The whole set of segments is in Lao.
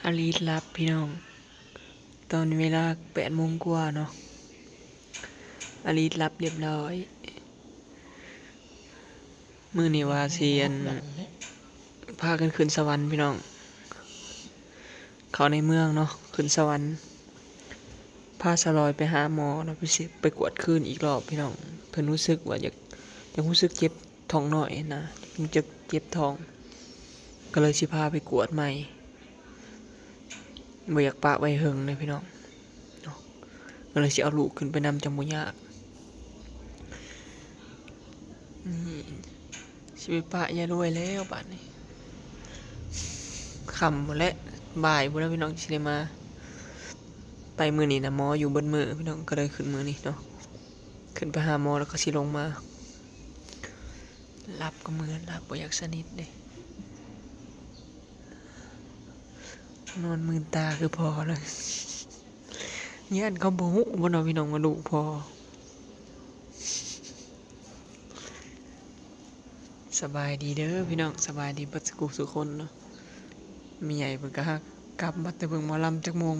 ອາລີດຫຼັບພີ່ນ້ອງ, ຕອນເວລາແປດໂມງກວ່າເນາະ, ອາລີດຫຼັບລຽບຮ້ອຍ. ມື້ນີ້ວ່າຊິ ອັນ ພາກັນຂຶ້ນສະຫວັນພີ່ນ້ອງ, ເຂົ້າໃນເມືອງເນາະ, ຂຶ້ນສະຫວັນ, ພາສາວລອຍໄປຫາໝໍເນາະ, ໄປ ໄປກວດຄືນອີກລອບພີ່ນ້ອງ. ເພິ່ນຮູ້ສຶກວ່າຢາກ ຢາກຮູ້ສຶກເຈັບທ້ອງນ້ອຍນະ, ຢາກເຈັບທ້ອງ, ກໍເລີຍຊິພາໄປກວດໃໝ່. ບໍ່ຢາກປະໄວ້ເຫິງເດ້ພີ່ນ້ອງເນາະ, ກໍເລີຍຊິເອົາລູກຂຶ້ນໄປນຳ ຈັ່ງບໍ່ຍາກ. ນີ້ ຊິໄປປະຍາລວຍແລ້ວບາດນີ້, ຄ່ຳພຸ້ນແຫຼະ, ບ່າຍພຸ້ນແຫຼະພີ່ນ້ອງ ຊິໄດ້ມາ. ໄປມື້ນີ້ນະ ໝໍຢູ່ເບິດມື້ພີ່ນ້ອງ, ກໍເລີຍຂຶ້ນມື້ນີ້ເນາະ, ຂຶ້ນໄປຫາໝໍແລ້ວກໍຊິລົງມາ. ຫຼັບກໍເໝືອນຫຼັບ ບໍ່ຢາກສະໜິດເດ້, ນອນມືນຕາຄືພໍ່ເລີຍ. ຢ້ານເຂົາບໍ່ຮູ້ບໍ່ເນາະພີ່ນ້ອງ ວ່າລູກພໍ່. ສະບາຍດີເດີພີ່ນ້ອງ, ສະບາຍດີເບິດສູ່ຜູ້ສູ່ຄົນເນາະ. ແມ່ໃຫຍ່ເພິ່ນກໍຫາກັບມາແຕ່ເບິ່ງໝໍລຳຈັກໂມງ,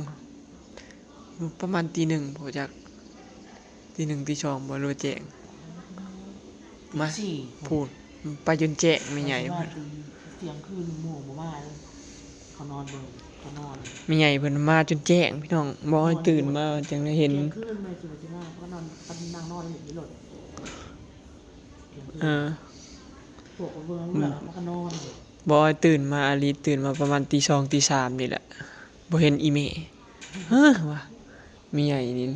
ປະມານຕີໜຶ່ງພຸ້ນຈັກ, ຕີໜຶ່ງຕີສອງບໍ່ ຫຼືວ່າແຈ້ງ? ມາ ຕີສີ່ ພຸ້ນ ໄປຈົນແຈ້ງແມ່ໃຫຍ່ ວ່າ ເພິ່ນ ຕີ ທ່ຽງຄືນໝູ່ບໍ່ມາເລີຍ. ເຂົານອນເບິ່ງ ເຂົານອນ ແມ່ໃຫຍ່ເພິ່ນມາຈົນແຈ້ງພີ່ນ້ອງ, ບໍ່ໃຫ້ຕື່ນມາຈັ່ງໄດ້ເຫັນ. ທ່ຽງຄືນແມ່ຊິວ່າຊິມາ ເຂົາກໍນອນ ນັ່ງນອນຢູ່ໃນລົດ. ເອີ ພວກເບິ່ງເລື່ອງ ເຂົາກໍນອນ. ບໍ່ໃຫ້ຕື່ນມາ ອາລີຕື່ນມາປະມານຕີສອງ ຕີສາມນີ້ແຫຼະ, ບໍ່ເຫັນອີ່ແມ່. ເຮີ ວ່າ ແມ່ໃຫຍ່ນີ້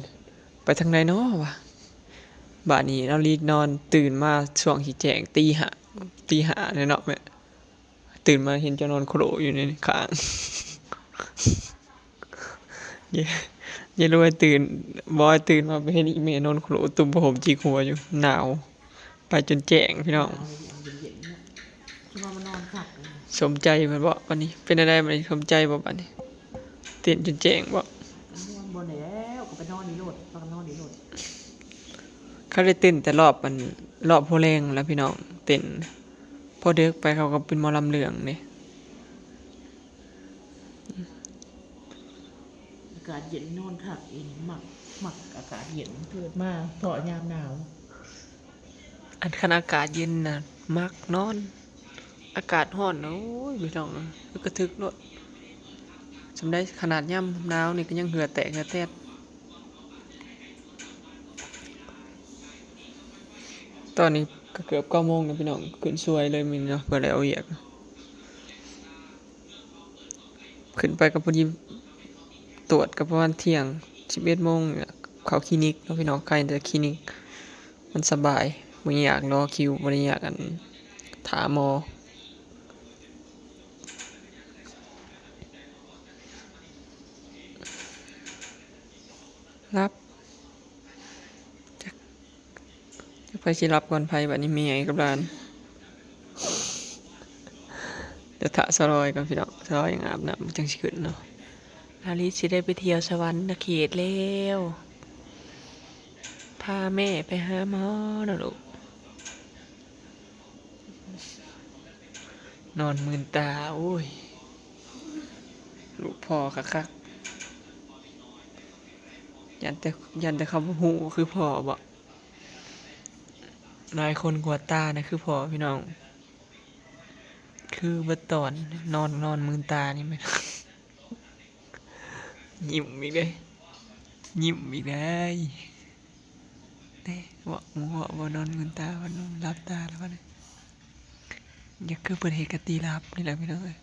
ໄປທາງໃດນໍ ວ່າ. ບາດນີ້ອາລີນອນ, ຕື່ນມາຊ່ວງຊິແຈ້ງ ຕີຫ້າ ຕີຫ້າແລ້ວເນາະແມ່. ຕື່ນມາເຫັນເຈົ້ານອນໂຄລະຢູ່ໃນຂ້າງ. ເຢ ເຢລວຍຕື່ນ ບອຍຕື່ນມາໄປເຫັນອີ່ແມ່ນອນໂຄລະ ຕຸ້ມຜ້າຫົ່ມຈິກຫົວຢູ່ ໜາວ ໄປຈົນແຈ້ງພີ່ນ້ອງ. ສົມໃຈເພິ່ນບໍ່ບາດນີ້? ເປັນແນວໃດບາດນີ້? ສົມໃຈບໍ່ບາດນີ້? ເຕັ້ນຈົນແຈ້ງບໍ່? ບໍ່ແລ້ວ ກໍໄປນອນນີ້ໂລດ ພາກັນນອນນີ້ໂລດ. ເຂົາໄດ້ເຕັ້ນແຕ່ຮອບ ອັນ ຮອບຫົວແລງແລ້ວພີ່ນ້ອງ ເຕັ້ນພໍເດິກໄປ ເຂົາກໍເປັນໝໍລຳເລື່ອງເດ້. ອາກາດເຢັນນອນຄັກອີ່ ມັກ ມັກອາກາດເຢັນ ເກີດມາເພາະຍາມໜາວ. ອັນ ຄັນອາກາດເຢັນນະ ມັກນອນ, ອາກາດຮ້ອນນະ ໂອ້ຍ ພີ່ນ້ອງເອີຍ ຄືກະທຶກໂລດ. ສ່ຳໃດຂະໜາດຍາມໜາວນີ້ກໍຍັງເຫື່ອແຕກເຫື່ອແຕດ. ຕອນນີ້ກໍເກືອບເກົ້າໂມງແລ້ວພີ່ນ້ອງ, ຂຶ້ນສວຍເລີຍມື້ນີ້ເນາະ ເພື່ອໄດ້ອອກວຽກ. ຂຶ້ນໄປກໍພໍດີ ຕວດກໍປະມານທ່ຽງ ສິບເອັດໂມງນີ້ແຫຼະ ເຂົ້າຄລີນິກເນາະພີ່ນ້ອງ. ໄຄແຕ່ຄລີນິກມັນສະບາຍ ບໍ່ໄດ້ຍາກລໍຄິວ ບໍ່ໄດ້ຍາກ ອັນ ຖ້າໝໍ. ຫຼັບ ຈັກ ຈັກໃຜຊິຫຼັບກ່ອນໃຜບາດນີ້ ແມ່ໃຫຍ່ກັບຫຼານ. ດຽວຖ້າສາວລອຍກ່ອນພີ່ນ້ອງ, ສາວລອຍຍັງອາບນ້ຳ ມັນຈັ່ງຊິຂຶ້ນເນາະ. ອາລິດຊິໄດ້ໄປທ່ຽວສະຫວັນນະເຂດແລ້ວ, ພາແມ່ໄປຫາໝໍເນາະລູກ. ນອນມື່ນຕາ ໂອ້ຍ ລູກພໍ່ຄັກໆ. ຢ້ານແຕ່ ຢ້ານແຕ່ເຂົາບໍ່ຮູ້ຄືພໍ່ບໍ? ຫຼາຍຄົນກວດຕານະຄືພໍ່ພີ່ນ້ອງ, ຄືເບິດຕອນ ນອນ ນອນມື່ນຕານີ້ແມ່ນ. ຍິ້ມອີກເດ້ ຍິ້ມອີກເດ້. ເດ້ ເວົ້າ ໝູ່ເວົ້າ ເວົ້ານອນມື່ນຕາ ເວົ້ານອນຫຼັບຕາແລ້ວບັດນີ້. ຢ່າຄືເພິ່ນເຮັດກະຕິຫຼັບນີ້ແຫຼະພີ່ນ້ອງເອີຍ,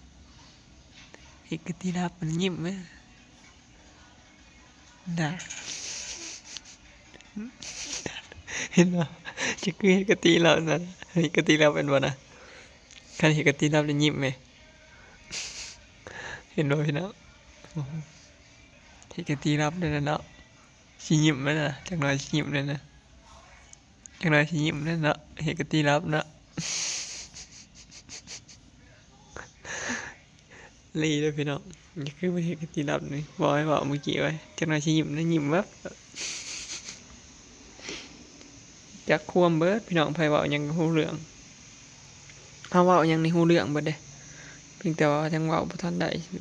ເຮັດກະຕິຫຼັບມັນຍິ້ມເອີຍ. ນະ ເຫັນບໍ່? ຈະຄືເຮັດກະຕິຫຼັບນັ້ນ, ເຮັດກະຕິຫຼັບແມ່ນບໍ່ນະ? ຄັນເຮັດກະຕິຫຼັບແລ້ວຍິ້ມແມ. ເຫັນບໍ່ພີ່ນ້ອງ? ເຮັດກະຕິຫຼັບແລ້ວນະເນາະ, ຊິຍິ້ມແມ່ນະ, ຈັກໜ່ອຍຊິຍິ້ມແລ້ວນະ. ຈັກໜ່ອຍຊິຍິ້ມແລ້ວເນາະ, ເຮັດກະຕິຫຼັບເນາະ. ຫຼີເດີພີ່ນ້ອງ, ນີ້ຄືມັນເຮັດກະຕິຫຼັບນີ້, ບອກໃຫ້ເວົ້າມື້ກີ້ໄວ້, ຈັກໜ່ອຍຊິຍິ້ມນະ, ຍິ້ມແວັບ. ຈັກຄວາມເບີດພີ່ນ້ອງ, ໃຜເວົ້າຫຍັງກໍຮູ້ເລື່ອງ. ເຮົາເວົ້າຫຍັງນີ້ຮູ້ເລື່ອງເບີດເດ້, ພຽງແຕ່ວ່າຍັງເວົ້າບໍ່ທັນໄດ້ຊື່.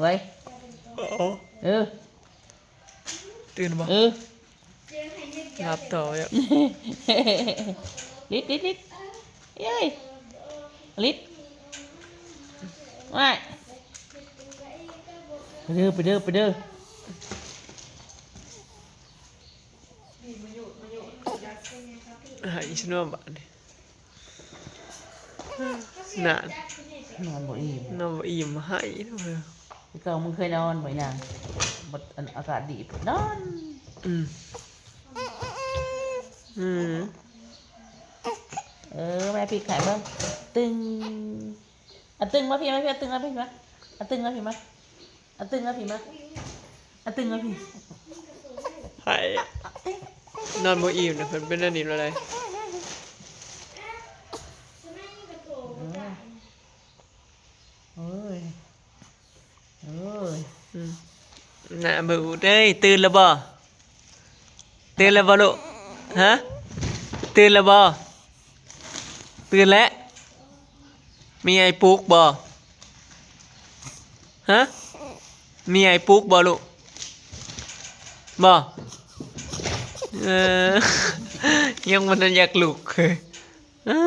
ໄວ ເອີ ຕື່ນບໍ່? ເອີ ຫຼັບຕໍ່ຢູ່. ລິດ ລິດ ລິດ ເອີຍ ລິດ ວ້າຍ ໄປເດີ ໄປເດີ ໄປເດີ. ຫາຍຊະເນາະບາດນີ້ ນານ ນອນບໍ່ອີ່ມ ນອນບໍ່ອີ່ມ ຫາຍເນາະ. ແຕ່ເກົ່າມຶງເຄີຍນອນບໍ່ອີ່ນາງ? ບັດ ອັນ ອາກາດດີນອນ. ອືມ ອືມ ເອີ ແມ່ພິກໃຫ້ເບິ່ງ ຕຶງ. ອາ ຕຶງມາພີ້ ມາພີ້ ອາ ຕຶງມາພີ້ ມາ ອາ ຕຶງມາພີ້ ມາ ອາ ຕຶງມາພີ້ ມາ ອາ ຕຶງມາພີ້. ໃຜ ນອນບໍ່ອີ່ມນະ ເພິ່ນເປັນແນວນີ້ໂລດໃດ. ເອີ ໂອ້ຍ ໂອ້ຍ ອືມ ໜ້າເບິ່ງເດີ. ຕື່ນແລ້ວບໍ່? ຕື່ນແລ້ວບໍ່ລູກ? ຮະ ຕື່ນແລ້ວບໍ່? ຕື່ນແລ້ວ. ມີໃຫ້ປຸກບໍ່? ຮະ ມີໃຫ້ປຸກບໍ່ລູກ? ບໍ່? ເອີ ຍັງບໍ່ທັນຢາກລຸກ. ເອີ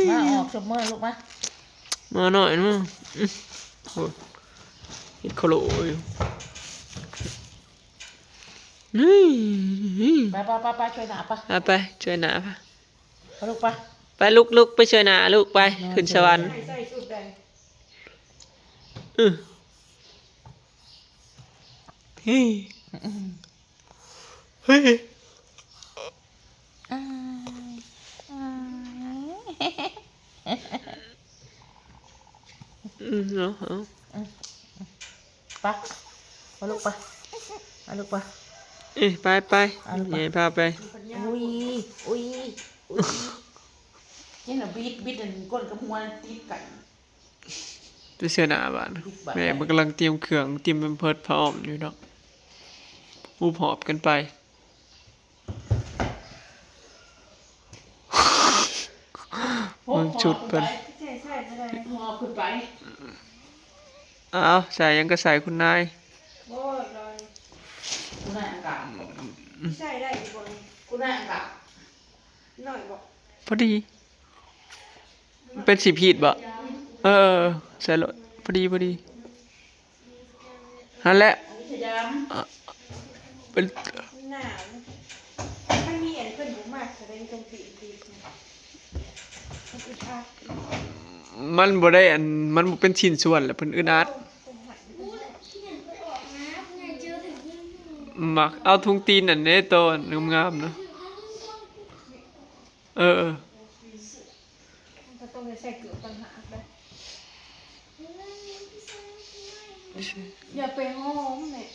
ຍ ມາອອກຊຸບມື້ລູກມາ ມາໜ້ອຍມາ. ອືມ ໂອ້ຍ ເຮັດໂຄໂລຢູ່. ນີ້ ໄປ ໄປ ໄປ ໄປ ຊ່ວຍໜ້າໄປ ໄປ ໄປ ຊ່ວຍໜ້າໄປ ໄປລູກໄປ ໄປ ລຸກ ລຸກ ໄປຊ່ວຍໜ້າລູກ ໄປ ຂຶ້ນສະຫວັນ. ໃສ່ ໃສ່ຊຸດໃດ? ອື ເຮີ້ຍ ເຮີ້ຍ ອາຍ ອາຍ ອືມ ເອົາ ເອົາ ອືມ ໄປ ໄປລູກໄປ ໄປລູກໄປ ເອີ ໄປ ໄປ ອາ ລູກໄປ ຍາຍພາໄປ. ອຸ້ຍ ອຸ້ຍ ອຸ້ຍ ເຫັນລະ ບິດ ບິດ ອັນ ກົ້ນກັບຫົວຕິດກັນ. ໄປເຊື່ອໜ້າບາດ ແມ່ເພິ່ນກຳລັງຕຽມເຄື່ອງ ຕຽມແພມເພີດ ຜ້າອ້ອມຢູ່ເນາະ ຮູບຫອບກັນໄປ. ເບິ່ງຊຸດເພິ່ນ ຫອບຂຶ້ນໄປ ຫອບຂຶ້ນໄປ. ອ້າວ ໃສ່ຫຍັງກໍໃສ່ຄຸນນາຍ. ໂອ້ຍ ລອຍ ຄຸນນາຍອັງກາ ໃສ່ໄດ້ຢູ່ບໍ່ນີ້? ຄຸນນາຍອັງກາ ນ້ອຍບໍ່? ພໍດີ. ເປັນສີພີດບໍ່? ເອີ ໃສ່ໂລດ ພໍດີ ພໍດີ ຫັ້ນແຫຼະ. ອັນນີ້ພະຍາມ ເປັນ ໜາວ ມັນມີອັນເພິ່ນບໍ່ມັກ ສະແດງຕົງຕີນຕີນ ມັນອຶດອັດ ມັນບໍ່ໄດ້ອັນ ມັນບໍ່ເປັນຊິ້ນສ່ວນ ແລ້ວເພິ່ນອຶດອັດ. ມັກເອົາທຸງຕີນອັນເດ້ ໂຕງາມໆນະ. ເອີ ມັນກໍຕ້ອງໄດ້ໃສ່ເກືອບຕ່າງຫາກເດ້. ຢ່າໄປຫອມແມ່ ນ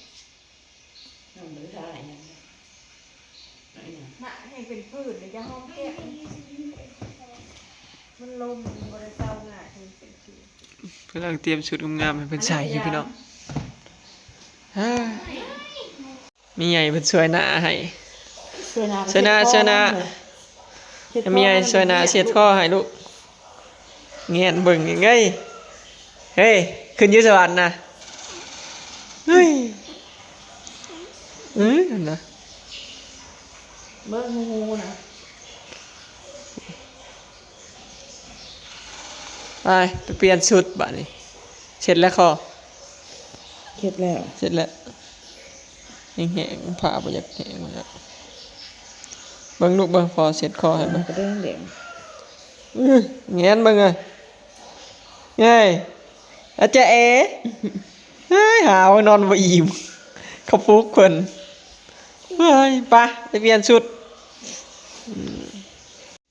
ະ ແຮ່ງເປັນຜື່ນ ຢ່າຫອມແກ້ມ ມັນລົມ ມັນບໍ່ໄດ້ເຊົາງ່າຍ ແຮ່ງເປັນຜື່ນ. ກຳລັງຕຽມຊຸດງາມໆໃຫ້ເພິ່ນໃສ່ຢູ່ພີ່ນ້ອງ. ອ້າ ແມ່ໃຫຍ່ເພິ່ນຊ່ວຍໜ້າໃຫ້ ຊ່ວຍໜ້າ ຊ່ວຍໜ້າ ເຊັດຄໍ ຊ່ວຍໜ້າ ໃຫ້ແມ່ໃຫຍ່ຊ່ວຍໜ້າເຊັດຄໍໃຫ້ລູກ ແງນເບິ່ງເອີຍ ເຮີ້ຍ ຂຶ້ນຢູ່ສະຫວັນນະ ເຮີ້ຍ ເອີ ນະ ເບິ່ງຫູນະ. ໄປ ໄປປ່ຽນຊຸດບາດນີ້ ເຊັດແລ້ວຄໍ ເຊັດແລ້ວ ເຊັດແລ້ວ ແຫ້ງໆ ຜ້າບໍ່ຢາກແຫ້ງ ບໍ່ຢາກ ເບິ່ງລູກເບິ່ງ ພໍ່ເຊັດຄໍໃຫ້ເບິ່ງ ກະແດງແດງ ອື້ ແງນເບິ່ງເອີຍ ເອີຍ ອາຈາເອ ເອີຍ ຫາວນອນບໍ່ອີ່ມ ເຂົາປຸກເພິ່ນ ເອີຍ ໄປ ໄປປ່ຽນຊຸດ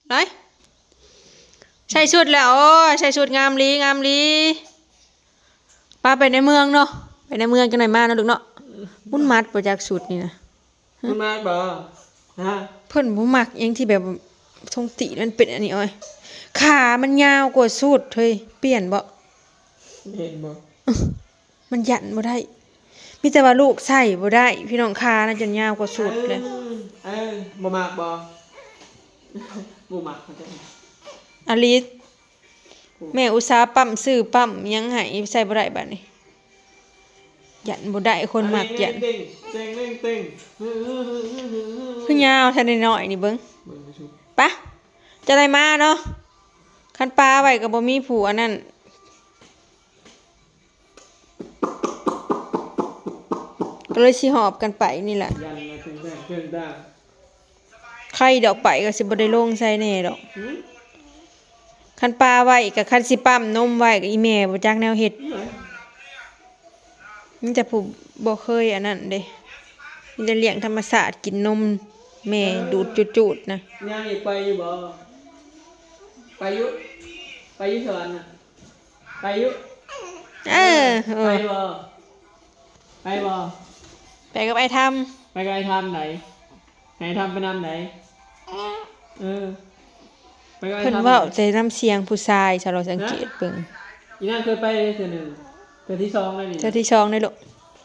ໄປ ໃສ່ຊຸດແລ້ວ ໂອ້ຍ ໃສ່ຊຸດງາມຫຼີ ງາມຫຼີ ປາໄປໃນເມືອງເນາະ ໄປໃນເມືອງຈັກໜ່ອຍມາເນາະລູກເນາະ ບຸນມັດບໍ່ຈັກຊຸດນີ້ນະ ບຸນມັດບໍ່ ຮະ ເພິ່ນບໍ່ມັກຫຍັງທີ່ແບບ ຊົງຕີນມັນເປັນອັນນີ້ ໂອ້ຍ ຂາມັນຍາວກວ່າຊຸດເຮີ້ຍ ປ່ຽນບໍ່ ເຫັນບໍ່ ມັນຢັນບໍ່ໄດ້ ມີແຕ່ວ່າລູກໃສ່ບໍ່ໄດ້ ພີ່ນ້ອງ ຂານະຈົນຍາວກວ່າຊຸດແລ້ວ ເອີ ເອີ ບໍ່ມັກບໍ່ ບໍ່ມັກເຂົາເຈົ້າ ອາລິດ ແມ່ອຸດສ່າປ້ຳ ຊື້ປ້ຳຫຍັງໃຫ້ ໃສ່ບໍ່ໄດ້ບາດນີ້ ຢັນບໍ່ໄດ້ ຄົນມັກຢັນ ຄືຍາວແທ້ນ້ອຍໆນີ້ເບິ່ງ ເບິ່ງ ໄປ ຈະໄດ້ມາເນາະ ຄັນປາໄວ້ກໍບໍ່ມີຜູ້ອັນນັ້ນ ກໍເລີຍຊິຫອບກັນໄປນີ້ແຫຼະ ໄຄດອກໄປກໍຊິບໍ່ໄດ້ລົງໃສ່ແດ່ດອກ ຫື ຄັນປາໄວ້ກໍ ຄັນຊິປ້ຳນົມໄວ້ກໍອີ່ແມ່ບໍ່ຈັກແນວເຮັດ ມີແຕ່ຜູ້ບໍ່ເຄີຍອັນນັ້ນເດ້ ມີແຕ່ລ້ຽງທຳມະຊາດ ກິນນົມແມ່ດູດຈູດໆນະ ຍ່າງອີກໄປຢູ່ບໍ່ ໄປຢູ່ ໄປຢູ່ສະຫວັນນະ ໄປຢູ່ ເອີ ເອີ ໄປບໍ່ ໄປບໍ່ ໄປກັບອ້າຍທຳ ໄປກັບອ້າຍທຳໃດ ໃຫ້ອ້າຍທຳໄປນຳໃດ ເອີ ໄປກັບອ້າຍທຳ ເພິ່ນເວົ້າແຕ່ນ້ຳສຽງຜູ້ຊາຍ ຊາວລາວສັງເກດເບິ່ງ ອີ່ນາງເຄີຍໄປເທື່ອໜຶ່ງ ເທື່ອທີສອງແລ້ວນີ້ ເທື່ອທີສອງເດ້ລູກ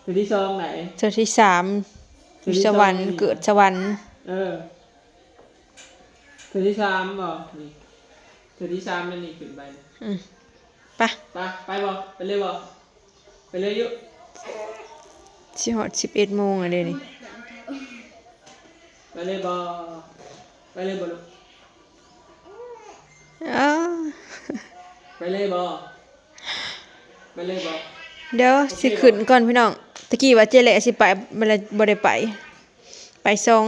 ເທື່ອທີສອງໃດ ເທື່ອທີສາມ ເທື່ອທີສອງຢູ່ສະຫວັນ ເກີດສະຫວັນ ເອີ ເທື່ອທີສາມບໍ່ ນີ້ ເທື່ອທີສາມແລ້ວນີ້ຂຶ້ນໄປ ອື ໄປ ໄປ ໄປບໍ່ ໄປເລີຍບໍ່ ໄປເລີຍຢູ່ ຊິຮອດສິບເອັດໂມງແລ້ວເດ້ນີ້ ໄປເລີຍບໍ່ ໄປເລີຍບໍ່ລູກ ອ້າ ໄປເລີຍບໍ່ ໄປເລີຍບໍ່ ດຽວຊິຂຶ້ນກ່ອນພີ່ນ້ອງ ຕະກີ້ວ່າເຈແຫຼະຊິໄປ ບໍ່ໄດ້ ບໍ່ໄດ້ໄປ ໄປສອງ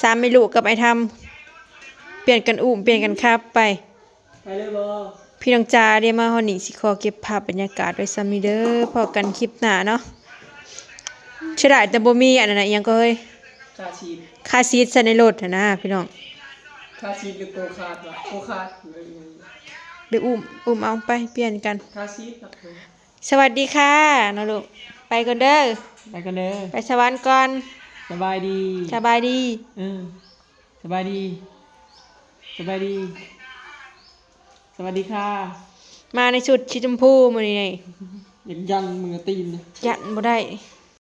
ສາມແມ່ລູກກັບອ້າຍທຳ ປ່ຽນກັນອຸ້ມ ປ່ຽນກັນຂັບໄປ ໄປເລີຍບໍ່ ພີ່ນ້ອງຈ໋າເດ້ ມາຮອດນີ້ຊິຂໍເກັບພາບບັນຍາກາດໄວ້ສ່ຳນີ້ເດີ ພໍ້ກັນຄລິບໜ້າເນາະ ເສຍດາຍແຕ່ບໍ່ມີອັນນັ້ນນະ ອີ່ຫຍັງກໍເຮີ້ຍ ຄາຊີດ ຄາຊີດໃສ່ໃນລົດຫັ້ນນະພີ່ນ້ອງ ຄາຊີດຫຼືໂກຄາດວະ ໂກຄາດ ໄປອຸ້ມ ອຸ້ມເອົາ ໄປປ່ຽນກັນ ຄາຊີດ ສະຫວັດດີຄ່ະເນາະລູກ ໄປກ່ອນເດີ ໄປກ່ອນເດີ ໄປສະຫວັນກ່ອນ ສະບາຍດີ ສະບາຍດີ ເອີ ສະບາຍດີ ສະບາຍດີ ສະຫວັດດີຄ່ະ ມາໃນຊຸດສີຊົມພູມື້ນີ້ ຢາກຢັນມືຕີນ ຢັນບໍ່ໄດ້